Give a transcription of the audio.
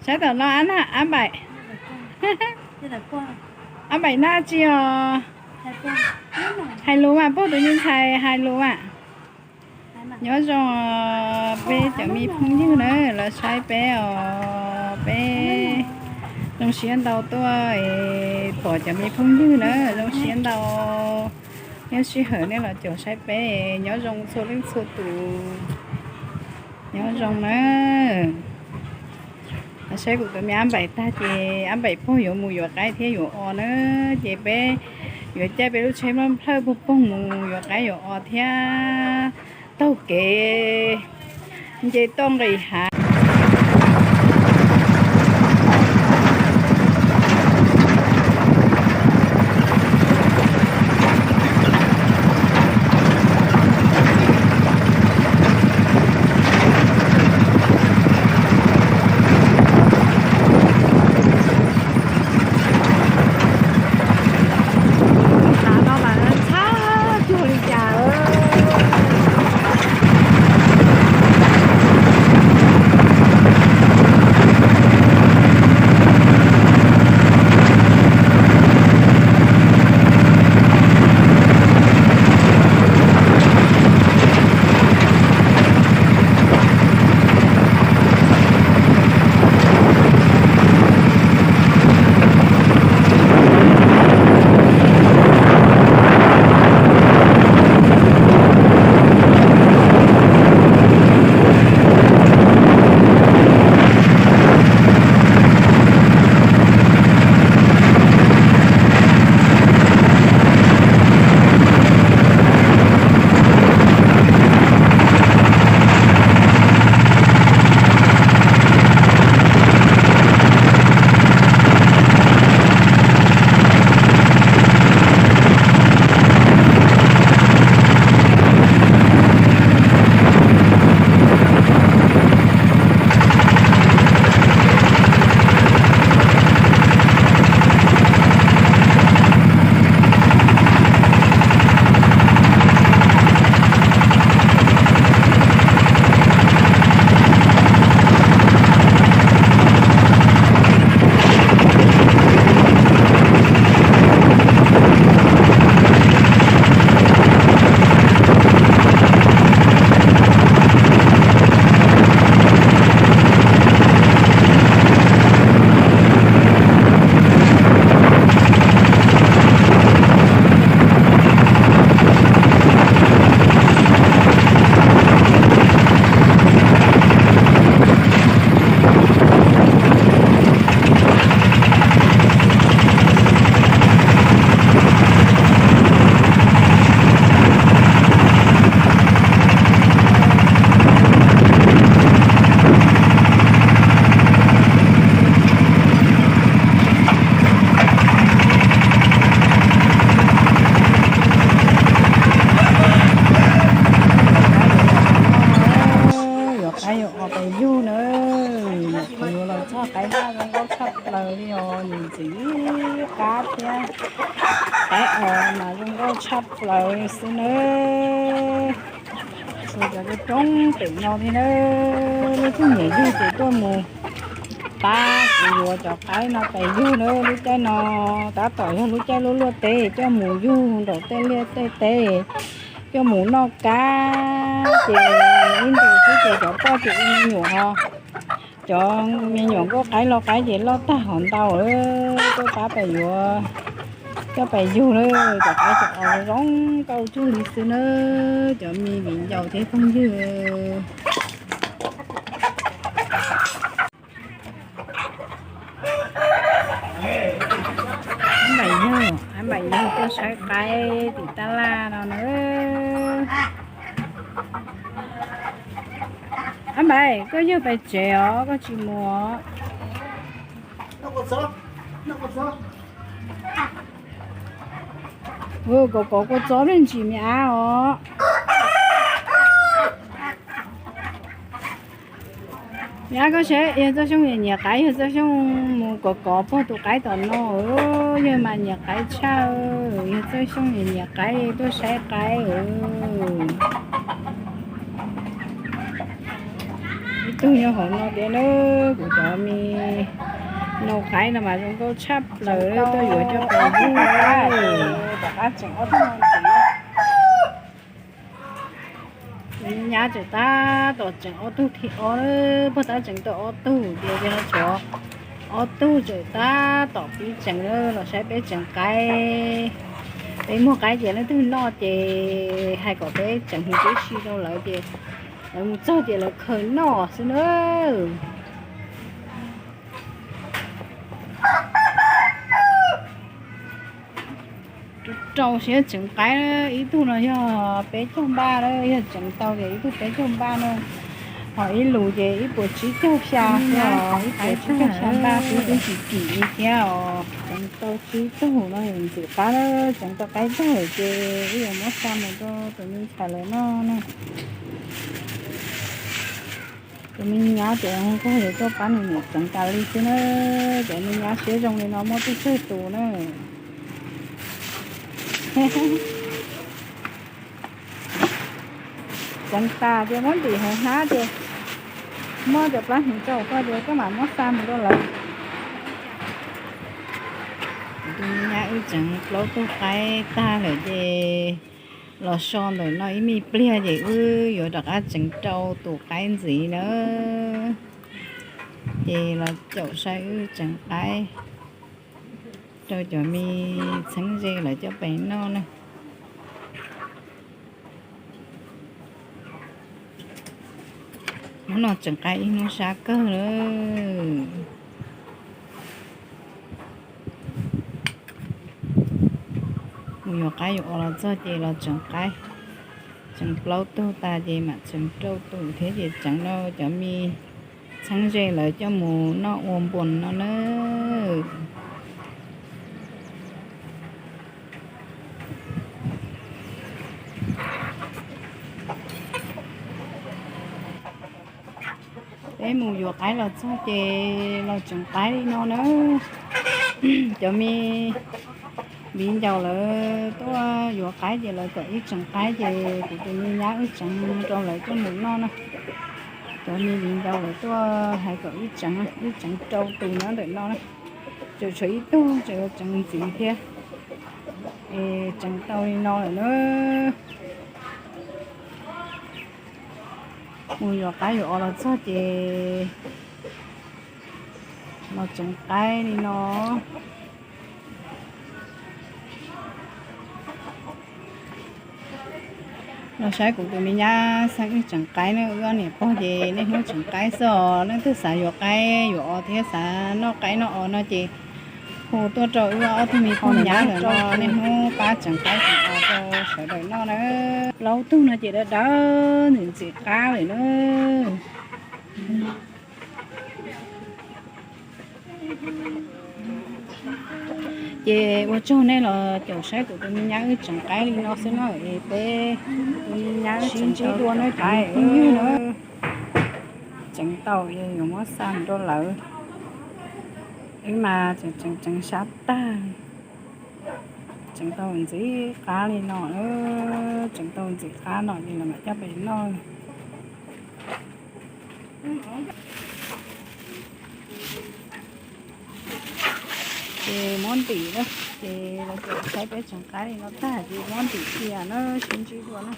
Saib tom no ab na, ab npaim. Ab npaim naj tsi os? Hais lus mas, puag tus me ntxhais hais lus mas. Nyob zoo peb cov me phooj ywg na, los saib peb os, peb zoo siab ntau tuaj pom cov me phooj ywg na, zoo siab ntau. Nyob sij hawm nej los caum saib peb, nyob zoo txhua leej txhua tus, nyob zoo na. Saib kuv tus me ab npaim tag ces ab npaim pog yuav mus yuav qaib thiab yuav os na, ces peb yuav caij peb lub tsheb nplawj nplawj puag poog mus yuav qaib yuav os thiab taug kev nce toj nqis hav. Hav no mas txhab cuag li cas. Yuav qaib yuav os pes yug na, kuv yuav los txog qaib naj zoo nkauj tshaj plaws li os, nws ntxim qab thiab. Qaib os mas zoo nkauj tshaj plaws xwb nawb. Tshuav cov roob roob pem no thiab nawb, lub tug niam yug ces tuaj mus pab kuv yuav cov qaib no pes yug nawb. Lub caij no tab tom yog lub caij luaj luaj teb coj mus yug nraum tej liaj tej teb, coj mus noj kab ces ib ntus xwb ces cov poj ces ua me nyuam os. Cov me nyuam nkauj qaib los qaib ces loj tag hov ntau, tuaj pab pes yuav, coj pes yug na. Cov qaib cov os zoo nkauj cuag li xwb nawb cov me viv ncaus thiab phooj ywg. Ab Npaim Yawg, Ab Npaim Yawg tuaj saib qaib tim tab laj no na. Ab Npaim, koj yawg pes tsev os, koj tsis mus os? Kov kov kua txob me ntsis me ab os. Me ab, koj saib, yawg Txawj Xyooj nyiam qaib, yawg Txawj Xyooj mus kov kov puag tus qaib tom no, yawg mas nyiam qaib tshaj, yawg Txawj Xyooj nyiam nyiam qaib, tuaj saib qaib. Ib Tug nyob hauv no tiag na, kuv cov me nau qaib no mas zoo nkauj tshaj plaws, tuaj yuav coj pem ntug. Nyab tseem tab tom tseem ob tug thib ob, puag ta tseem tau ob tug ces, ces no tshuav ob tug tseem tab tom pib tseem na. Los saib peb tseem qaib, peb muag qaib ces leej twg noj ces hais kom peb tseem huv tib si rau lawv ces lawv mus txog ces lawv khaws noj xwb na. Rau siab tseem qaib, ib tug no yog peb caug npaj na, yog tseem tau ces ib tug peb caug npaj na, ho ib lus ces ib puas tsib caug xya, ib puas tsib caug xya npaj xwb, twb tsis kim li thiab os. Tseem tau tsib tug no ntxim qab na, tseem tau qaib tag lawm ces wb yuav muab xa mus rau tus me ntxhais lawv noj na. Tus me nyab ces nquag yuav tuaj pab nws niam tseev tas li xwb na. Cov me nyab siab zoo li no muaj tsawg tsawg tus na. Tseev tas ces muab ntim hauv hnab ces muab cov plab hnyuv tso hauv ko ces koj mam muab xa mus rau lawv. Tus me nyab wb tseev plaub tug qaib tag lawm ces los so ntawm no ib me pliag ces wb yuav rov qab tseev rau tus qaib ntxiv na. Ces los caum saib wb tseev qaib rau cov me txheeb ze lawv coj pem noj na. Hnub no tseev qaib ib hnub sab kawg lawm. Mus yuav qaib yuav os los txog ces los tseev qaib. Tseev plaub tug tas ces mam tseev rau tus thiab ces tseev rau cov me txheeb ze lawv coj mus noj ua npuas no na. Peb mus yuav qaib los txog ces los tseev qaib li no na. Cov me viv ncaus lawv tuaj yuav qaib ces lawv kom wb tseev qaib ces kuv tus me nyab wb tseev rau lawv coj mus noj na. Cov me viv ncaus lawv tuaj hais kom wb tseev, wb tseev rau tus nyob ntawm no na. Tseem tshuav ib tug tseem yuav tseev ntxiv thiab. Es tseev tau li no lawm na. Mus yuav qaib yuav os los txog ces los tseev qaib li no. Los saib kuv tus me nyab xeeb wb tseev qaib na, wb ob niam pog ces niaj hnub tseev qaib xwb os. Leej twg xav yuav qaib yuav os thiab xav noj qaib noj os no ces hu tuaj rau wb ob tug me pog nyab lawm no niaj hnub pab tseev qaib tseev os rau sawv daws noj na. Plaub tug no ces dawb dawb ntxim ntxim qab lawm na. Ces ua tsaug nej los caum saib kuv tus me nyab wb tseev qaib li no xwb na, es peb tus me nyab sib ntsib dua na cov phooj ywg na. Tseev tau es yuav muab xa mus rau lawv. Wb mas tseem tseev tseev sab tag. Tseev tau ntxim qab li no, tseev tau ntxim qab no ces los mam coj pem noj. Ces muab ntim na, ces los caum saib peb tseev qaib li no tag ces muab ntim cia na, sib ntsib dua na.